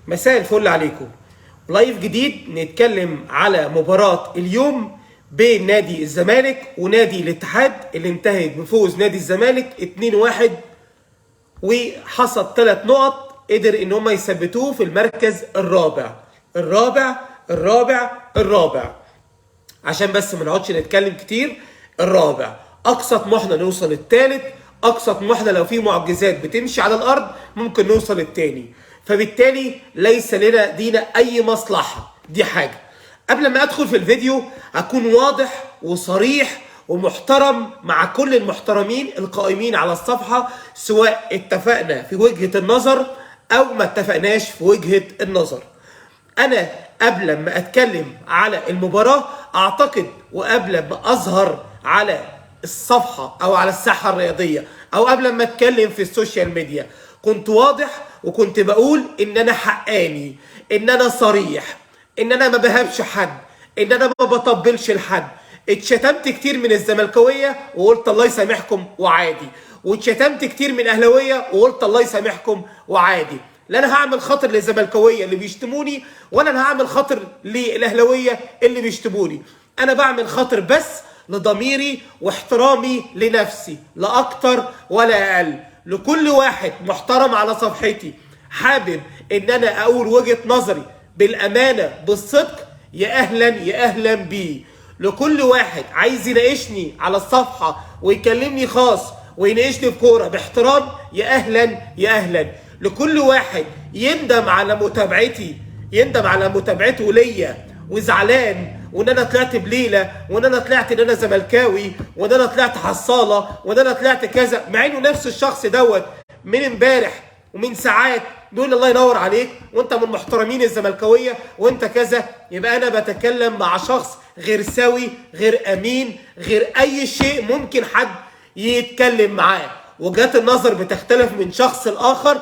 مساء الفل عليكم. live جديد نتكلم على مباراة اليوم بين نادي الزمالك ونادي الاتحاد اللي انتهت بفوز نادي الزمالك 2-1 وحصد 3 نقط قدر ان هم يثبتوه في المركز الرابع الرابع الرابع الرابع. عشان بس ما نقعدش نتكلم كتير، الرابع اقصى طموحنا نوصل الثالث، اقصى طموحنا لو في معجزات بتمشي على الارض ممكن نوصل الثاني، فبالتالي ليس لنا دينا اي مصلحة. دي حاجة. قبل ما ادخل في الفيديو هكون واضح وصريح ومحترم مع كل المحترمين القائمين على الصفحة، سواء اتفقنا في وجهه النظر او ما اتفقناش في وجهه النظر. انا قبل ما اتكلم على المباراة اعتقد، وقبل ما اظهر على الصفحة او على الساحة الرياضية او قبل ما اتكلم في ال social media، كنت واضح وكنت بقول ان انا حقاني، ان انا صريح، ان انا ما بهابش حد، ان انا ما بطبلش لحد. اتشتمت كتير من الزملكاويه وقلت الله يسامحكم وعادي، واتشتمت كتير من اهلاويه وقلت الله يسامحكم وعادي. لا انا هعمل خاطر للزملكاويه اللي بيشتموني، ولا انا هعمل خاطر للاهلاويه اللي بيشتموني. انا بعمل خاطر بس لضميري واحترامي لنفسي، لا اكتر ولا اقل. لكل واحد محترم على صفحتي حابب ان انا اقول وجهة نظري بالامانة بالصدق، يا اهلا يا اهلا بيه. لكل واحد عايز يناقشني على الصفحة ويكلمني خاص ويناقشني في كورة باحترام، يا اهلا يا اهلا. لكل واحد يندم على متابعتي، يندم على متابعته ليا وزعلان وان انا طلعت بليلة، وان انا طلعت ان انا زملكاوي، وان انا طلعت حصاله، وان انا طلعت كذا، مع انه نفس الشخص دوت من امبارح ومن ساعات بيقول الله ينور عليك وانت من محترمين الزملكاويه وانت كذا. يبقى انا بتكلم مع شخص غير سوي، غير امين، غير اي شيء ممكن حد يتكلم معاه. وجهات النظر بتختلف من شخص لاخر.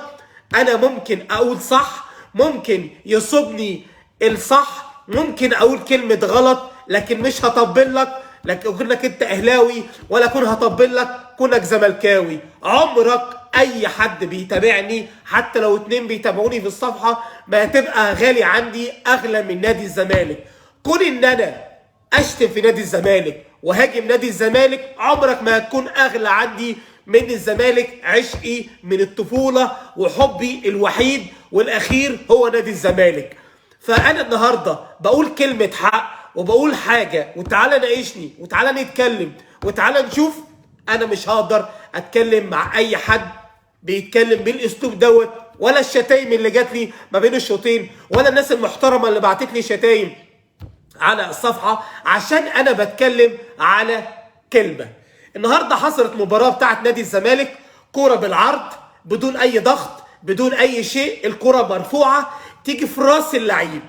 انا ممكن اقول صح، ممكن يصيبني الصح، ممكن اقول كلمة غلط، لكن مش هطبل لك، لكن اقول لك انت اهلاوي ولا اكون هطبل لك كونك زملكاوي. عمرك اي حد بيتابعني حتى لو 2 بيتابعوني في الصفحة ما هتبقى غالي عندي اغلى من نادي الزمالك. كون ان انا اشتم في نادي الزمالك وهاجم نادي الزمالك، عمرك ما هتكون اغلى عندي من الزمالك. عشقي من الطفولة وحبي الوحيد والاخير هو نادي الزمالك. فانا النهارده بقول كلمة حق وبقول حاجة، وتعالى ناقشني وتعالى نتكلم وتعالى نشوف. انا مش هقدر اتكلم مع اي حد بيتكلم بالاسلوب دوت، ولا الشتايم اللي جات لي ما بين الشوطين، ولا الناس المحترمة اللي بعتت لي شتايم على الصفحة عشان انا بتكلم على كلمة. النهارده حصلت مباراة بتاعت نادي الزمالك، كورة بالعرض بدون اي ضغط بدون اي شيء، الكورة مرفوعة تيجي في راس اللعيب،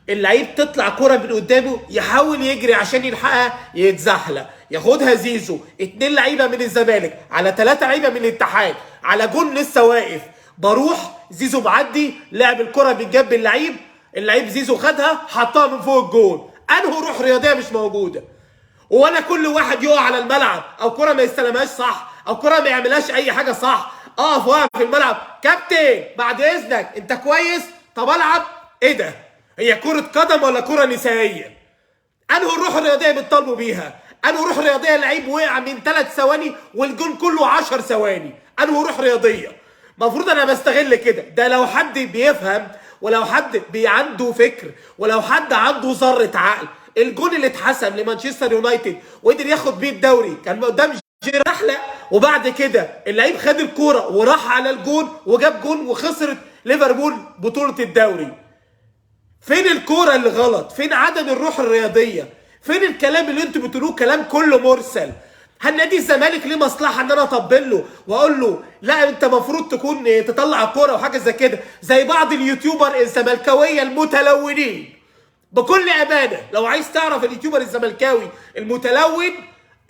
اللعيب تطلع كرة من قدامه يحاول يجري عشان يلحقها يتزحلق، ياخدها زيزو. 2 لعيبة من الزمالك على 3 لعيبة من الاتحاد، على جون لسه واقف، بروح زيزو معدي لعب الكرة من جنب اللعيب، اللعيب زيزو خدها حطها من فوق الجون. انه روح رياضية مش موجودة، ولا كل واحد يقع على الملعب او كرة ما يستلمهاش صح او كرة ما يعملهاش اي حاجة صح، اقف واقف في الملعب كابتن بعد اذنك انت كويس، طب العب. ايه ده؟ هي كرة قدم ولا كرة نسائية؟ انه الروح الرياضية بتطالبوا بيها؟ انه روح رياضية لعيب وقع من 3 ثواني والجون كله 10 ثواني، انه روح رياضية؟ المفروض انا بستغل كده. ده لو حد بيفهم، ولو حد عنده فكر، ولو حد عنده ذرة عقل. الجون اللي اتحسب لمانشستر يونايتد وقدر ياخد بيه الدوري كان قدام جيرحلة، وبعد كده اللعيب خد الكورة وراح على الجون وجاب جون وخسرت ليفربول بطولة الدوري. فين الكورة اللي غلط؟ فين عدم الروح الرياضية؟ فين الكلام اللي انتوا بتقولوه؟ كلام كله مرسل. هل نادي الزمالك ليه مصلحة ان انا اطبل له واقول له لا انت المفروض تكون تطلع الكورة وحاجه زي كده، زي بعض ال YouTuber الزملكاويه المتلونين؟ بكل امانه لو عايز تعرف ال YouTuber الزملكاوي المتلون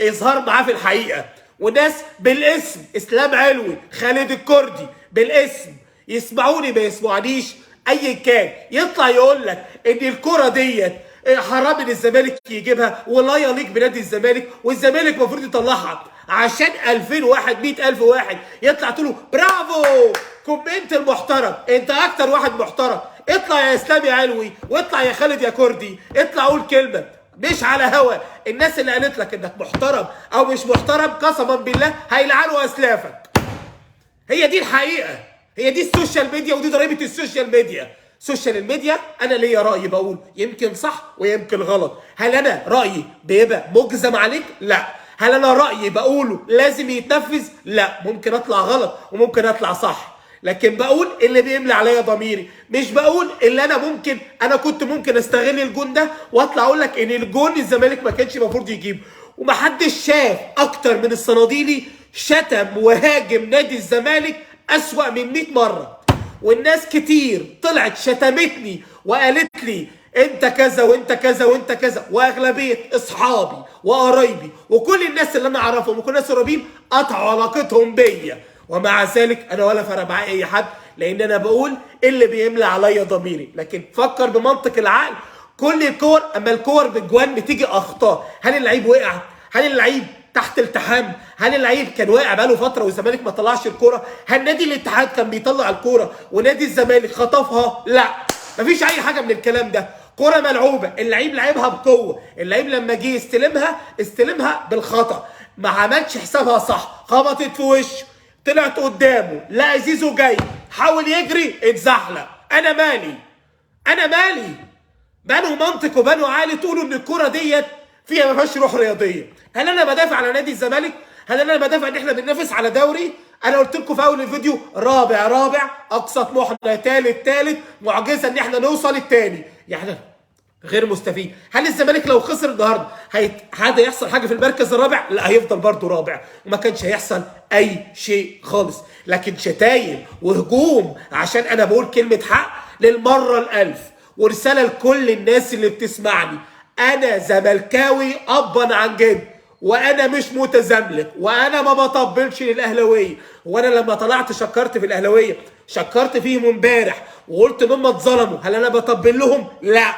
اظهر معاه في الحقيقة، وناس بالاسم، اسلام علوي، خالد الكردي، بالاسم، يسمعوني ما يسمعنيش ايا كان، يطلع يقول لك ان الكره ديت حرام ان الزمالك يجيبها ولا يليق بنادي الزمالك والزمالك المفروض يطلعها عشان 2000 واحد 100,000 واحد يطلع تقول له برافو comment المحترم، انت اكتر واحد محترم. اطلع يا اسلام يا علوي، واطلع يا خالد يا كردي، اطلع قول كلمة مش على هوا. الناس اللي قالت لك انك محترم او مش محترم قسما بالله هيلعنوا اسلافك. هي دي الحقيقة، هي دي ال social media، ودي ضريبة ال social media. social media انا ليا راي بقول، يمكن صح ويمكن غلط. هل انا رايي بيبقى مجزم عليك؟ لا. هل انا رايي بقوله لازم يتنفذ؟ لا. ممكن اطلع غلط وممكن اطلع صح، لكن بقول اللي بيملي عليا ضميري، مش بقول اللي انا ممكن، انا كنت ممكن استغل الجون ده واطلع اقول لك ان الجون الزمالك ما كانش المفروض يجيبه. ومحدش شاف اكتر من الصناديلي شتم وهاجم نادي الزمالك اسوأ من 100 مرة، والناس كتير طلعت شتمتني وقالت لي انت كذا وانت كذا وانت كذا، واغلبيه اصحابي وقرايبي وكل الناس اللي انا اعرفهم وكل الناس القريبين قطعوا علاقتهم بيا، ومع ذلك انا ولا فرق معايا اي حد، لان انا بقول اللي بيملى عليا ضميري. لكن فكر بمنطق العقل، كل الكور اما الكور بالجوان بتيجي اخطاء. هل اللعيب وقع؟ هل اللعيب تحت التحام؟ هل اللعيب كان واقع بقاله فترة والزمالك ما طلعش الكورة؟ هل نادي الاتحاد كان بيطلع الكورة ونادي الزمالك خطفها؟ لا، مفيش اي حاجة من الكلام ده. كرة ملعوبه، اللعيب لعبها بقوة، اللعيب لما جه يستلمها استلمها بالخطا، ما عملش حسابها صح، خبطت في وشه، طلعت قدامه، لقى زيزو جاي، حاول يجري اتزحلق. انا مالي؟ انا مالي؟ بنوا منطق وبنوا عالي تقولوا ان الكرة ديت فيها ما فيهاش روح رياضية. هل انا بدافع على نادي الزمالك؟ هل انا بدافع ان احنا بننافس على دوري؟ انا قلت لكم في اول الفيديو رابع رابع، اقصى طموحنا تالت تالت، معجزه ان احنا نوصل التاني، يعني غير مستفيد. هل الزمالك لو خسر النهارده هذا يحصل حاجة في المركز الرابع؟ لا، هيفضل برضه رابع وما كانش هيحصل اي شيء خالص. لكن شتايم وهجوم عشان انا بقول كلمة حق للمرة الالف، ورسالة لكل الناس اللي بتسمعني، انا زملكاوي ابا عن جد، وانا مش متزملك، وانا ما بطبلش للاهلاويه. وانا لما طلعت شكرت في الاهلاوية، شكرت فيهم امبارح وقلت ان هم اتظلموا، هل انا بطبل لهم؟ لا.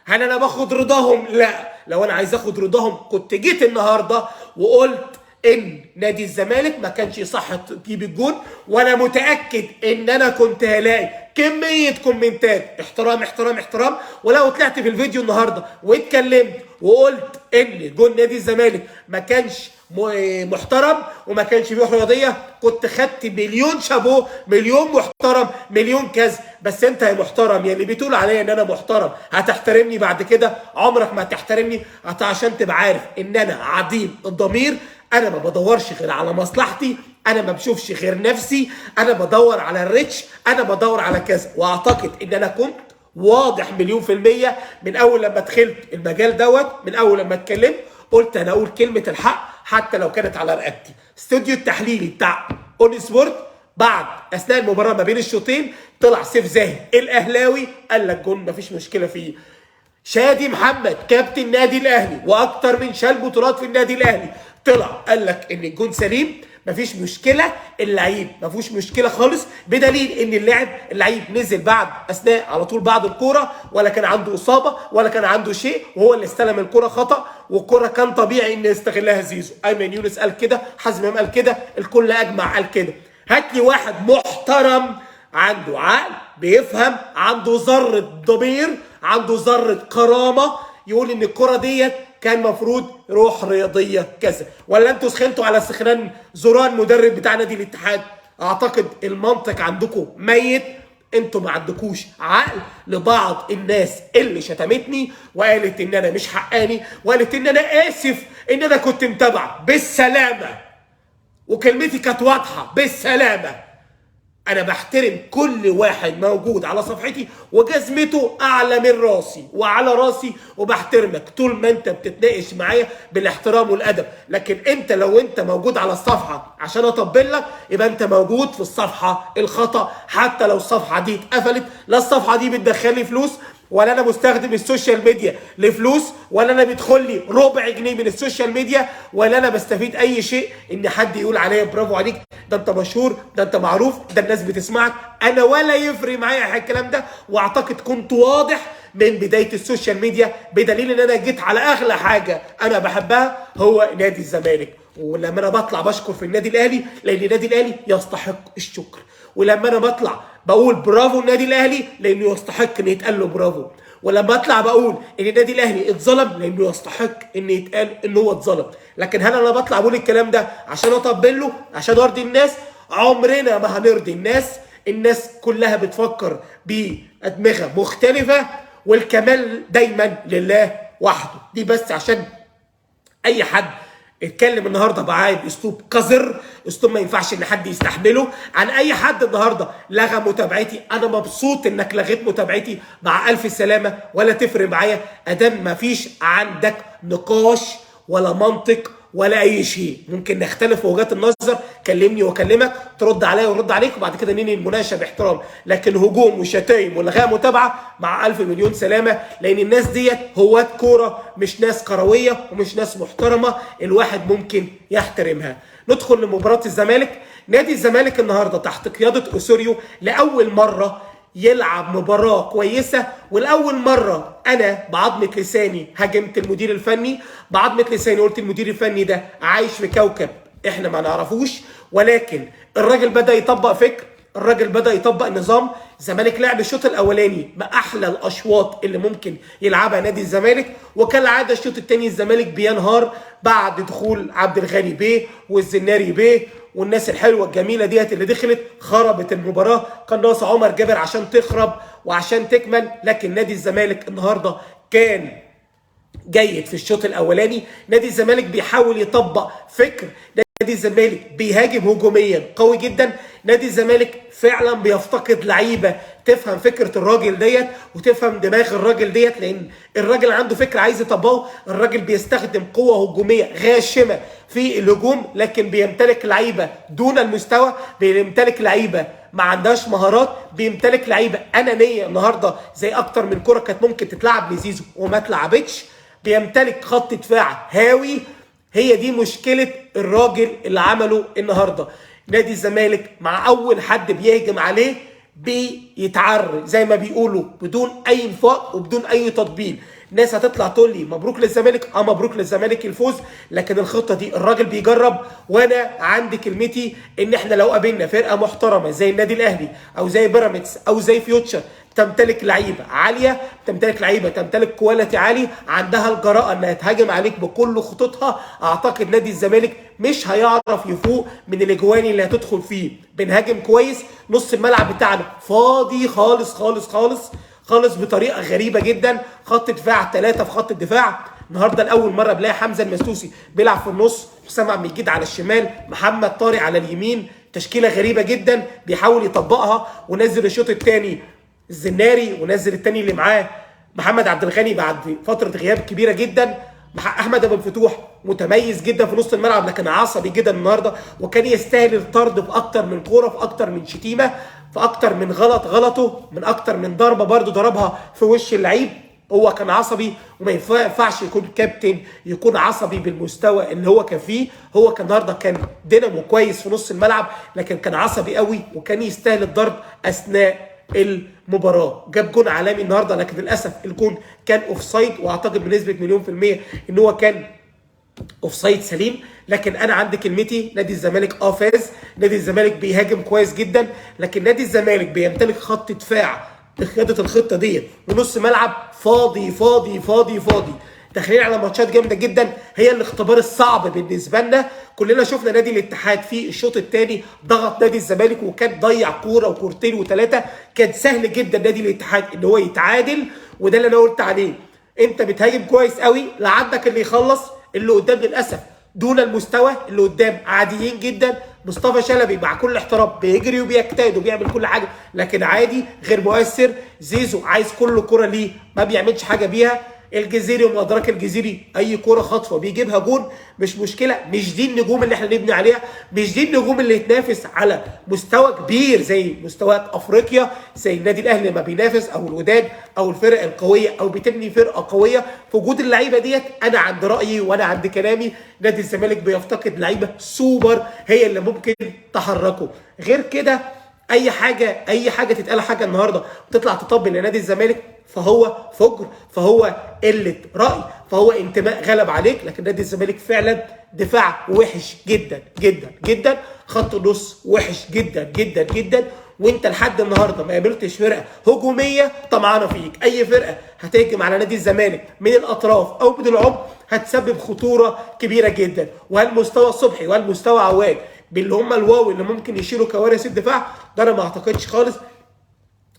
هل انا باخد رضاهم؟ لا. لو انا عايز اخد رضاهم كنت جيت النهارده وقلت ان نادي الزمالك ما كانش صح تجيب الجون، وانا متاكد ان انا كنت هلاقي كمية كومنتات احترام احترام احترام. ولو طلعت في الفيديو النهارده واتكلمت وقلت ان جون نادي الزمالك ما كانش محترم وما كانش فيه رياضية، كنت خدت مليون شابوه، مليون محترم، مليون كذا. بس انت يا محترم يا اللي بتقول عليا ان انا محترم، هتحترمني بعد كده؟ عمرك ما هتحترمني. عشان تبقى عارف ان انا عديم الضمير، انا ما بدورش غير على مصلحتي، انا ما بشوفش غير نفسي، انا بدور على ال reach، انا بدور على كذا. واعتقد ان انا كنت واضح 100% من اول لما دخلت المجال دوت، من اول لما اتكلمت قلت انا اقول كلمة الحق حتى لو كانت على رقبتي. استوديو التحليلي بتاع اون سبورت بعد اثناء المباراة ما بين الشوطين طلع سيف زاهد الاهلاوي قال لك جون مفيش مشكلة فيه. شادي محمد كابتن نادي الاهلي واكتر من شال بطولات في النادي الاهلي طلع قال لك ان الجون سليم مفيش مشكلة، اللعيب مفيش مشكلة خالص، بدليل ان اللعيب نزل بعد اثناء على طول بعد الكورة، ولا كان عنده اصابه ولا كان عنده شيء، وهو اللي استلم الكورة خطا، والكوره كان طبيعي ان يستغلها زيزو. ايمن يونس قال كده، حازم امام قال كده، الكل اجمع قال كده. هات لي واحد محترم عنده عقل، بيفهم، عنده ذره ضمير، عنده ذره كرامة، يقول ان الكره ديت كان مفروض روح رياضية كذا. ولا انتوا سخنتوا على سخنان زوران مدرب بتاع نادي الاتحاد؟ اعتقد المنطق عندكم ميت، انتوا ما عندكوش عقل. لبعض الناس اللي شتمتني وقالت ان انا مش حقاني، وقالت ان انا اسف ان انا كنت متابع، بالسلامة، وكلمتي كانت واضحة، بالسلامة. انا بحترم كل واحد موجود على صفحتي وجزمته اعلى من راسي وعلى راسي، وبحترمك طول ما انت بتتناقش معايا بالاحترام والادب. لكن انت لو انت موجود على الصفحة عشان اطبل لك، يبقى انت موجود في الصفحة الخطا، حتى لو الصفحة دي اتقفلت. لا الصفحة دي بتدخلي فلوس، ولا انا مستخدم ال social media لفلوس، ولا انا بيدخل لي ربع جنيه من ال social media، ولا انا بستفيد اي شيء ان حد يقول عليا برافو عليك، ده انت مشهور، ده انت معروف، ده الناس بتسمعك. انا ولا يفرق معايا الكلام ده، واعتقد كنت واضح من بداية ال social media، بدليل ان انا جيت على اغلى حاجة انا بحبها هو نادي الزمالك. ولما انا بطلع بشكر في النادي الاهلي لان النادي الاهلي يستحق الشكر، ولما انا بطلع بقول برافو النادي الاهلي لانه يستحق ان يتقال له برافو، ولما اطلع بقول ان النادي الاهلي اتظلم لانه يستحق ان يتقال ان هو اتظلم. لكن هل انا بطلع بقول الكلام ده عشان اطبل له، عشان ارضي الناس؟ عمرنا ما هنرضي الناس. الناس كلها بتفكر بأدمغة مختلفة، والكمال دايما لله وحده. دي بس عشان اي حد اتكلم النهارده معايا باسلوب قذر، اسلوب ما ينفعش ان حد يستحمله. عن اي حد النهارده لغى متابعتي، انا مبسوط انك لغيت متابعتي، مع الف سلامه، ولا تفرق معايا ادام ما فيش عندك نقاش ولا منطق ولا اي شيء. ممكن نختلف في وجهات النظر، كلمني واكلمك، ترد عليا ورد عليك، وبعد كده ننهي المناقشة باحترام. لكن هجوم وشتايم ولغاء متابعه، مع الف مليون سلامه، لان الناس ديت هواة كورة، مش ناس كروية ومش ناس محترمه الواحد ممكن يحترمها. ندخل لمباراة الزمالك. نادي الزمالك النهارده تحت قيادة اوسوريو لاول مرة يلعب مباراة كويسة، والأول مرة أنا بعظمة لساني هاجمت المدير الفني، بعظمة لساني قلت المدير الفني ده عايش في كوكب إحنا ما نعرفوش، ولكن الراجل بدأ يطبق فكر، الراجل بدأ يطبق نظام. الزمالك لعب الشوط الأولاني ما أحلى الأشواط اللي ممكن يلعبها نادي الزمالك، وكالعادة الشوط الثاني الزمالك بينهار بعد دخول عبد الغني بيه والزناري بيه والناس الحلوة الجميلة ديت اللي دخلت خربت المباراة. كان ناقص عمر جابر عشان تخرب وعشان تكمل، لكن نادي الزمالك النهارده كان جيد في الشوط الاولاني. نادي الزمالك بيحاول يطبق فكر، نادي الزمالك بيهاجم هجوميا قوي جدا. نادي الزمالك فعلا بيفتقد لعيبة تفهم فكرة الراجل ديت وتفهم دماغ الراجل ديت، لان الراجل عنده فكرة عايز يطبقه. الراجل بيستخدم قوة هجومية غاشمه في الهجوم، لكن بيمتلك لعيبة دون المستوى، بيمتلك لعيبة ما عندهاش مهارات، بيمتلك لعيبة انانية. النهارده زي اكتر من كره كانت ممكن تتلعب لزيزو وما اتلعبتش. بيمتلك خط دفاع هاوي. هي دي مشكلة الراجل اللي عمله النهارده. نادي الزمالك مع اول حد بيهجم عليه بيتعر زي ما بيقولوا، بدون اي انفاق وبدون اي تطبيل. ناس هتطلع تقول لي مبروك للزمالك، مبروك للزمالك الفوز، لكن الخطة دي الراجل بيجرب. وانا عندي كلمتي ان احنا لو قابلنا فرقه محترمه زي النادي الاهلي او زي بيراميدز او زي فيوتشر، تمتلك لعيبة عالية، تمتلك لعيبة تمتلك quality عالي، عندها الجراءة انها تهاجم عليك بكل خطوطها، اعتقد نادي الزمالك مش هيعرف يفوق من الاجوان اللي هتدخل فيه. بنهاجم كويس، نص الملعب بتاعنا فاضي خالص خالص خالص خالص بطريقة غريبة جدا. خط دفاع 3 في خط الدفاع. النهارده لاول مرة بلاقي حمزه المسلوسي بيلعب في النص، حسام عبد المجيد على الشمال، محمد طارق على اليمين. تشكيله غريبة جدا بيحاول يطبقها. ونزل الشوط الثاني الزناري، ونزل الثاني اللي معاه محمد عبد الغني بعد فترة غياب كبيرة جدا. احمد ابو الفتوح متميز جدا في نص الملعب، لكن عصبي جدا النهارده، وكان يستاهل الطرد في اكتر من كورة، في اكتر من شتيمه، في اكتر من غلط غلطه، من اكتر من ضربه برده ضربها في وش اللعيب. هو كان عصبي، وما ينفعش يكون كابتن يكون عصبي بالمستوى اللي هو كان فيه. هو كان النهارده كان دينامو كويس في نص الملعب، لكن كان عصبي قوي وكان يستاهل الضرب اثناء المباراة. جاب جون عالمي النهارده، لكن للاسف الجون كان offside، واعتقد بنسبة 1,000,000% ان هو كان offside سليم. لكن انا عندي كلمتي، نادي الزمالك فاز، نادي الزمالك بيهاجم كويس جدا، لكن نادي الزمالك بيمتلك خط دفاع بقيادة الخطة ديت ونص ملعب فاضي فاضي فاضي فاضي. داخلين على ماتشات جامدة جدا، هي الاختبار الصعب بالنسبة لنا. كلنا شفنا نادي الاتحاد في الشوط الثاني ضغط نادي الزمالك وكان ضيع كورة وكورتين وثلاثة، كان سهل جدا نادي الاتحاد ان هو يتعادل. وده اللي انا قلت عليه، انت بتهاجم كويس قوي، لا عندك اللي يخلص، اللي قدام للاسف دون المستوى، اللي قدام عاديين جدا. مصطفى شلبي مع كل احترام بيجري وبيجتهد وبيعمل كل حاجة، لكن عادي غير مؤثر. زيزو عايز كل كره ليه، ما بيعملش حاجة بيها. الجزيري وما ادراك الجزيري، اي كره خطفه بيجيبها جون، مش مشكلة. مش دي النجوم اللي احنا نبني عليها، مش دي النجوم اللي تنافس على مستوى كبير زي مستويات افريقيا، زي النادي الاهلي لما بينافس، او الوداد، او الفرق القوية، او بتبني فرقه قوية. في وجود اللعيبة ديت انا عند رايي وانا عند كلامي، نادي الزمالك بيفتقد لعيبة سوبر هي اللي ممكن تحركه. غير كده اي حاجة، اي حاجة تتقال حاجة النهارده وتطلع تطبل لنادي الزمالك فهو فجر، فهو قلة راي، فهو انتماء غلب عليك. لكن نادي الزمالك فعلا دفاع وحش جدا جدا جدا، خط النص وحش جدا جدا جدا، وانت لحد النهارده ما قابلتش فرقه هجومية طمعانه فيك. اي فرقه هتهجم على نادي الزمالك من الاطراف او من العمق هتسبب خطورة كبيرة جدا. وهل مستوى صبحي وهل مستوى عواد باللي هم الواو اللي ممكن يشيلوا كوارث الدفاع؟ ده انا ما اعتقدش خالص.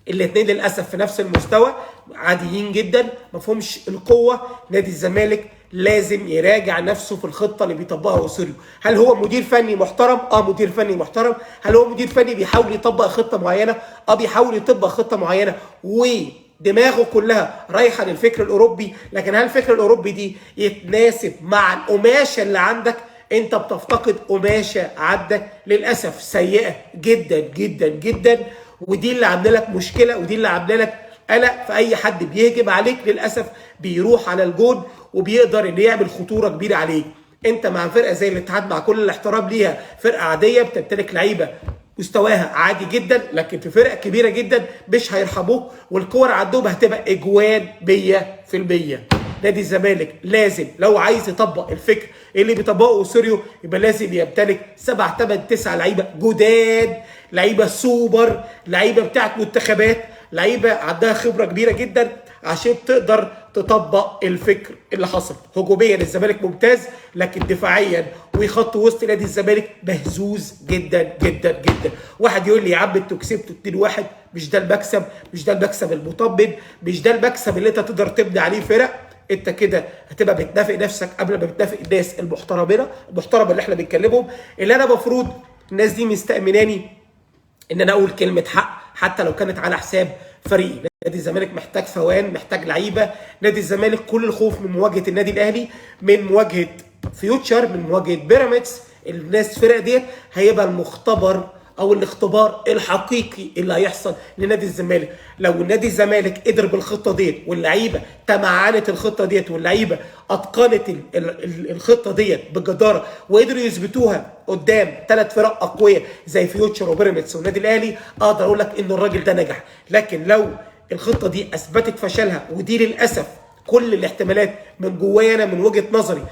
الاثنين للاسف في نفس المستوى، عاديين جدا، ما فيهمش القوة. نادي الزمالك لازم يراجع نفسه في الخطة اللي بيطبقها اوسوريو. هل هو مدير فني محترم؟ مدير فني محترم. هل هو مدير فني بيحاول يطبق خطه معينة؟ بيحاول يطبق خطه معينة ودماغه كلها رايحة للفكر الاوروبي، لكن هل الفكر الاوروبي دي يتناسب مع القماشه اللي عندك؟ انت بتفتقد قماشة عندك للاسف سيئه جدا جدا جدا، ودي اللي عامله لك مشكلة، ودي اللي عامله لك قلق. فاي حد بيهجم عليك للاسف بيروح على الجون وبيقدر ان يعمل خطورة كبيرة عليك. انت مع فرقه زي الاتحاد، مع كل الاحترام ليها، فرقه عادية بتمتلك لعيبة مستواها عادي جدا، لكن في فرق كبيرة جدا مش هيرحموك، والكور عندهم هتبقى اجوان 100%. نادي الزمالك لازم لو عايز يطبق الفكر اللي بيطبقه اوسوريو يبقى لازم يمتلك 7 8 9 لعيبة جداد، لعيبة سوبر، لعيبة بتاعت منتخبات، لعيبة عندها خبره كبيرة جدا عشان تقدر تطبق الفكر اللي حصل. هجوميا الزمالك ممتاز، لكن دفاعيا وخط وسط نادي الزمالك مهزوز جدا جدا جدا. واحد يقول لي يا عم انتوا كسبتوا 2-1، مش ده المكسب، مش ده المكسب المطمن، مش ده المكسب اللي انت تقدر تبني عليه فرق. انت كده هتبقى بتنافق نفسك قبل ما بتنافق الناس المحترمة اللي احنا بنكلمهم، اللي انا مفروض الناس دي مستأمناني ان انا اقول كلمة حق حتى لو كانت على حساب فريقي. نادي الزمالك محتاج فوان، محتاج لعيبة. نادي الزمالك كل الخوف من مواجهة النادي الاهلي، من مواجهة فيوتشر، من مواجهة بيراميدز. الناس الفرق ديت هيبقى المختبر او الاختبار الحقيقي اللي هيحصل لنادي الزمالك. لو نادي الزمالك قدر بالخطة ديت، واللعيبة تمعنت الخطة ديت، واللعيبة اتقنت الخطة ديت بجداره وقدروا يثبتوها قدام 3 فرق اقوياء زي فيوتشر وبيراميدز والنادي الاهلي، اقدر اقول لك ان الراجل ده نجح. لكن لو الخطة دي اثبتت فشلها، ودي للاسف كل الاحتمالات من جوايا انا من وجهه نظري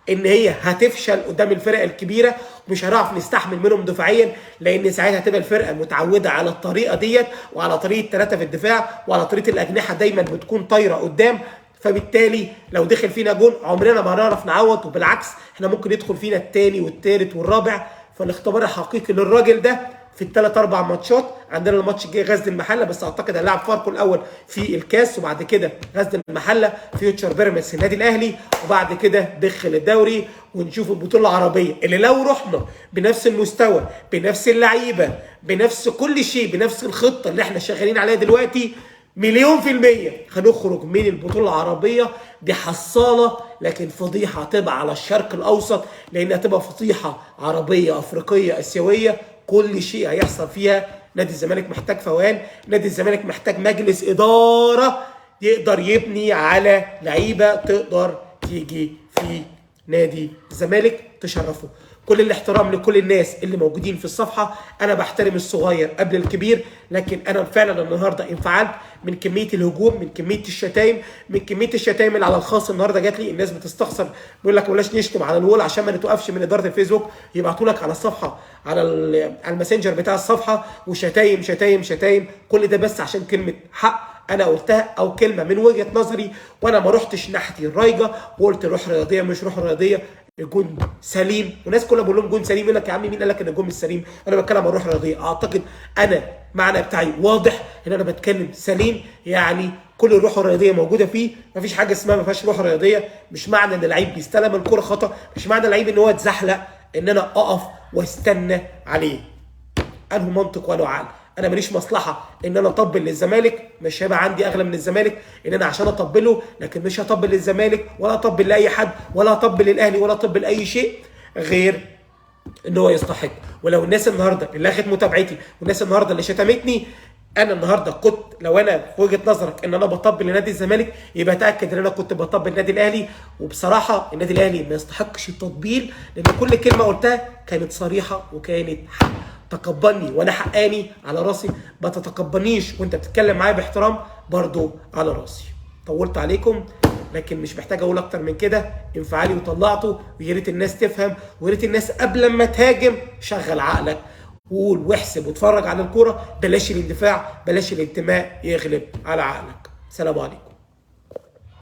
ان هي هتفشل قدام الفرق الكبيرة، ومش هنعرف نستحمل منهم دفاعيا، لان ساعتها هتبقى الفرقة متعوده على الطريقة ديت وعلى طريقه 3 في الدفاع وعلى طريقه الاجنحة دايما بتكون طايره قدام، فبالتالي لو دخل فينا جون عمرنا ما هنعرف نعوض، وبالعكس احنا ممكن يدخل فينا الثاني والثالث والرابع. فالاختبار الحقيقي للراجل ده في الثلاث اربع ماتشات، عندنا الماتش الجاي غزل المحلة، بس اعتقد هنلعب فاركو الاول في الكاس، وبعد كده غزل المحلة، فيوتشر بيراميدز، النادي الاهلي، وبعد كده دخل الدوري ونشوف البطولة العربية اللي لو رحنا بنفس المستوى بنفس اللعيبة بنفس كل شيء بنفس الخطة اللي احنا شغالين عليها دلوقتي 1,000,000% هنخرج من البطولة العربية. دي حصاله، لكن فضيحة هتبقى على الشرق الاوسط، لان هتبقى فضيحة عربية افريقية اسيوية، كل شيء هيحصل فيها. نادي الزمالك محتاج فوان، نادي الزمالك محتاج مجلس إدارة يقدر يبني على لعيبة تقدر تيجي في نادي الزمالك تشرفه. كل الاحترام لكل الناس اللي موجودين في الصفحة، أنا بحترم الصغير قبل الكبير، لكن أنا فعلا النهاردة انفعلت من كمية الهجوم، من كمية الشتايم، من كمية الشتايم اللي على الخاص النهاردة جات لي. الناس بتستخسر، بيقول لك بلاش نشتم على ال wall عشان ما نتوقفش من إدارة الفيسبوك، يبعتوا لك على الصفحة على الماسنجر بتاع الصفحة وشتايم شتايم شتايم، كل ده بس عشان كلمة حق انا قلتها او كلمة من وجهه نظري، وانا ما رحتش ناحية الرايجه وقلت روح رياضية مش روح رياضية، الجون سليم، والناس كلها بقول لهم جون سليم، يقول لك يا عم مين قال لك ان الجون مش سليم؟ انا بتكلم عن روح رياضية. اعتقد انا معنى بتاعي واضح ان انا بتكلم سليم، يعني كل الروح الرياضية موجودة فيه، مفيش حاجة اسمها ما فيهاش روح رياضية. مش معنى ان اللعيب بيستلم الكره خطا، مش معنى اللعيب ان هو اتزحلق ان انا اقف واستنى عليه. انه منطق وانه عقل. انا ماليش مصلحة ان انا اطبل للزمالك، مش هيبقى عندي اغلى من الزمالك ان انا عشان اطبله، لكن مش هطبل للزمالك ولا اطبل لاي حد ولا اطبل للاهلي ولا اطبل لاي شيء غير ان هو يستحق. ولو الناس النهارده اللي اخذت متابعتي والناس النهارده اللي شتمتني، انا النهارده كنت لو انا في وجهه نظرك ان انا بطبل لنادي الزمالك، يبقى تاكد ان انا كنت بطبل النادي الاهلي. وبصراحة النادي الاهلي ما يستحقش التطبيل، لان كل كلمة قلتها كانت صريحه وكانت حق. تقبلني وانا حقاني على راسي، ما تتقبلنيش وانت بتتكلم معايا باحترام برضو على راسي. طولت عليكم لكن مش محتاج اقول اكتر من كده، انفعالي وطلعته، ويا ريت الناس تفهم، ويا ريت الناس قبل ما تهاجم شغل عقلك وقول واحسب واتفرج على الكورة، بلاش الاندفاع، بلاش الانتماء يغلب على عقلك. سلام عليكم.